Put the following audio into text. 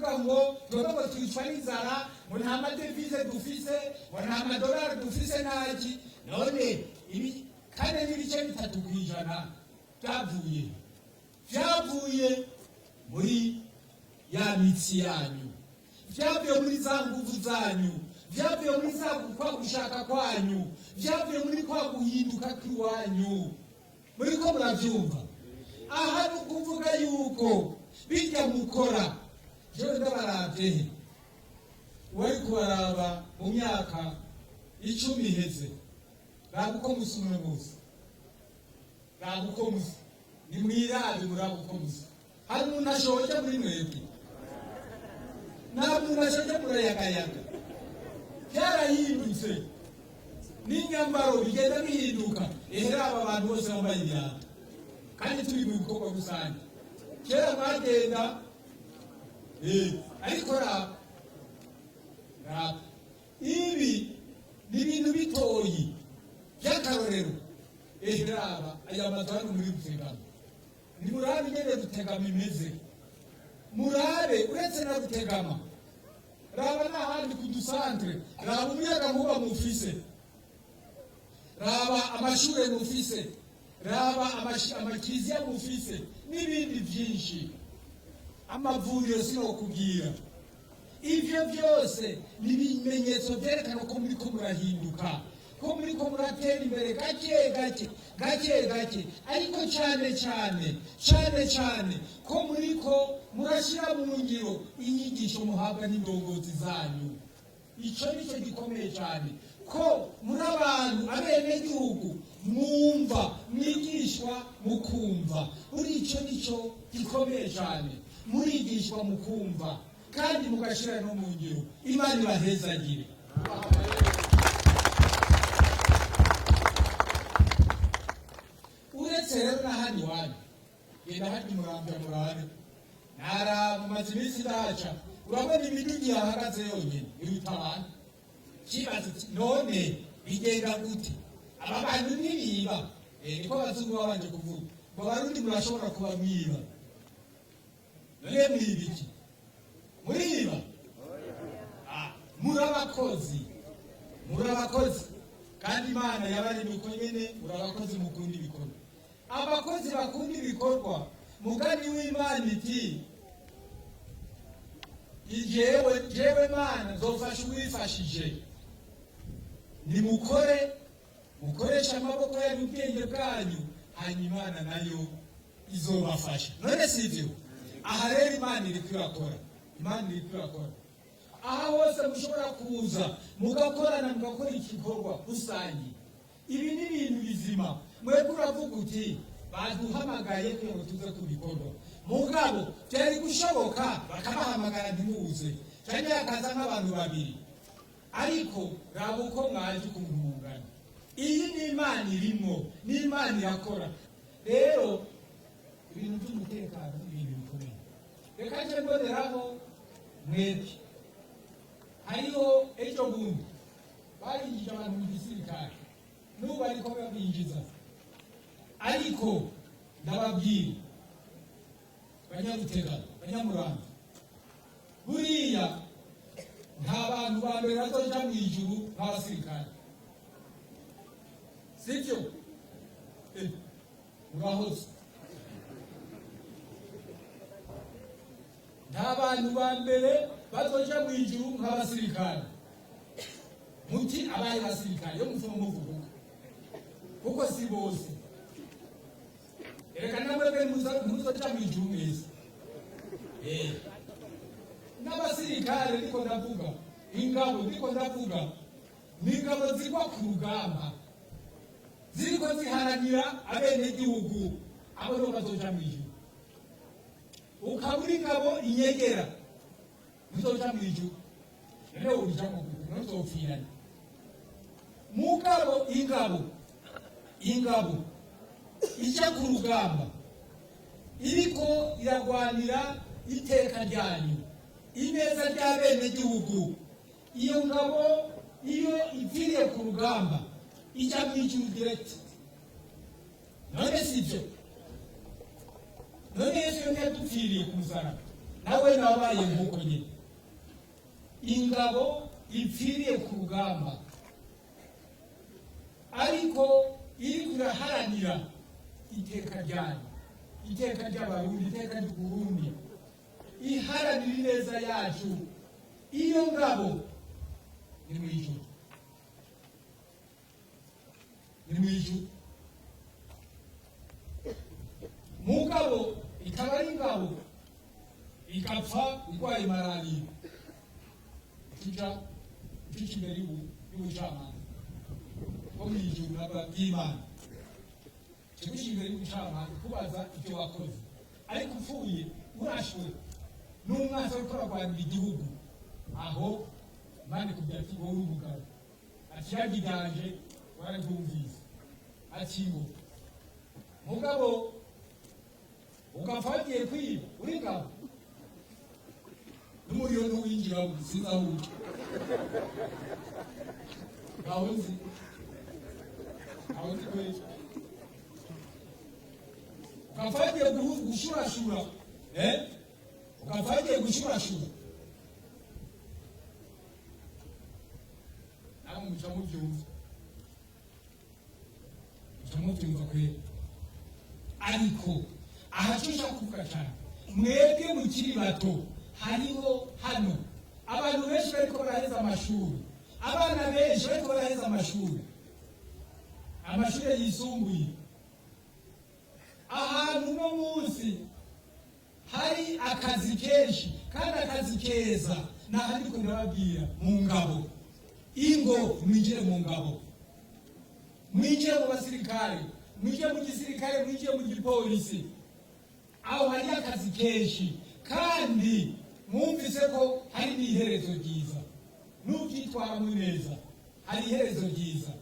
baravuga ngo twebwe ngo twicwa n'inzara, ngo nta ma devises dufise, ngo nta madolari dufise, ntaki. None ibi 4.3% byavuye muri ya mitsi yanyu, byavuye muri za nguvu zanyu, byavuye muri za kwa gushaka kwanyu, byavuye muri kwa guhinduka kw'iwanyu. Muri ko murabyumva? Aha ni ukuvuga yuko bijya mukora, jewe ndabarabye he, wari kubaraba mu myaka 10 iheze, raba uko musa uno munsi, raba uko musa, nimwirabe, murabe uko musa. Hari umuntu ashoje muri mwebwe? Nta muntu ashoje, murayagayaga. Byarahindutse, n'inyambaro bigenda bihinduka. Ehera aba bantu bose bambaye ibyato kandi turi mu bikorwa rusange. Kera mwagenda, ariko raba, raba, ibi ni ibintu bitoyi by'akarorero. Raba aya mazu hano muri Rutegama, nimurabe ingene Rutegama imeze, murabe uretse na Rutegama, raba n'ahandi ku dusantere, raba umuyaga nkuba mufise, raba amashure mufise, raba amakiliziya mufise n'ibindi byinshi, amavuriro sinokubwira. Ivyo byose ni ibimenyetso byerekana ko muri ko murahinduka, ko muri ko muratera imbere gake gake, gake gake, ariko cyane cyane, cyane cyane ko muri ko murashyira mu ngiro inyigisho muhabwa n'indongozi zanyu. Icyo nicyo gikomeye cyane, ko muri abantu abenegihugu mwumva, mwigishwa mukumva. Muri icyo nicyo gikomeye cyane, murigishwa mukumva kandi mugashyira no mu ngiro. Imana ibahezagire. Uretse rero na hano iwanyu, genda harya umurambya murabe, ntaraba maze iminsi ndahaca, urabona imiduga yahagaze yonyine iruta abantu. Kibazo uti: "None bigenda gute? Aba bantu ntibiba?" Niko abazungu babanje kuvuga ngo Abarundi murashobora kuba mwiba. None mwiba iki? Muriba? Ah, muri abakozi, muri abakozi, kandi Imana yabaremye uko nyene. Muri abakozi, mukunda ibikorwa, abakozi bakunda ibikorwa. Mugani w'Imana iti: "Jewe, jewe Mana nzofasha uwifashije." Nimukore, mukoreshe amaboko yanyu, ubwenge bwanyu, hanyuma Imana nayo izobafasha. None si ibyo? Aha rero Imana iri kwirakora, Imana iri kwirakora. Aha hose mushobora kuza mugakorana, mugakora igikorwa rusange. Ibi ni ibintu bizima. Mwebwe uravuga uti: "Baduhamagaye kugira ngo tuze ku bikorwa." Mugabo byari gushoboka bakabahamagara ntimuze, cyangwa hakaza nk'abantu babiri, ariko raba uko mwaje, ukuntu mungana. Iyi ni Imana irimo, ni Imana irakora. Rero ibintu by'umutekano ni ibintu bikomeye. Reka nje mboneraho mwebwe, hariho ejo bundi barinjije abantu mu gisirikare, n'ubu bariko babinjiza. Ariko ndababwira, Banyarutega, Banyamuramba, buriya nta bantu ba mbere bazoja mu ijuru nk'abasirikare, sibyo? Urahoze. Nta bantu ba mbere bazoja mu ijuru nk'abasirikare. Muti: "Abaye basirikare?" Yo muvuga, muvuga kuko si bose. Reka namwebwe muzoja mu ijuru mwese. N'abasirikare ndiko ndavuga, ingabo ndiko ndavuga, ni ingabo zigwa ku rugamba ziriko ziharanira abenegihugu. Abo nibo bazoja mu ijuru. Ukaba uri ingabo inyegera, ntuzoja mu ijuru. Rero urijamo gute? Ntuzopfirane. Mugabo ingabo ija ku rugamba iriko iragwanira iteka ryanyu, ineza ry'abenegihugu, iyo ngabo iyo ipfiriye ku rugamba ijya mu ijuru direct. None si byo? None Yesu yo ntiyadupfiriye ku musaraba? Nawe nabaye nk'uko nyine ingabo ipfiriye ku rugamba, ariko iri kuraharanira iteka ryayo, iteka ry'Abarundi, iteka ry'Uburundi, iharanira ineza yacu. Iyo ngabo ni mu ijuru, ni mu ijuru. Mugabo ikaba ari ingabo igapfa irwaye malariya, tuja tuca imbere y'ubucamanza bwo mu ijuru bw'Imana, tuguca imbere y'ubucamanza kubaza ibyo wakoze. Ariko upfuye urashwe n'umwanzi ariko ararwanira igihugu, aho Imana ikubwira ati: "Wowe uri umugabo." Ati: "Yagiganje wararyumvise." Ati ngo mugabo ugapfa wagiye kwiba uri ingabo, n'umuriro ntuwinjiramo. Sinzi aho uca, ntaho nzi, ntaho nzi kweli. Ugapfa wagiye gushurashura, eh? Ugapfa wagiye gushurashura, namwe muca mubyumva, muca mubyumva kweli. Ariko aha cyo nshaka kuvuga cyane, mwebwe mukiri bato, hariho hano abantu benshi bariko baraheza amashuri, abana benshi bariko baraheza amashuri, amashuri yisumbuye. Ahantu uno munsi hari akazi kenshi kandi akazi keza ni aha ndiko ndababwira, mu ngabo. Ingo mwinjire mu ngabo, mwinjire mu basirikare, mwinjire mu gisirikare, mwinjire mu gipolisi. Aho hari akazi kenshi kandi mwumvise ko hari n'iherezo ryiza. N'ubyitwaramo neza, hari iherezo ryiza.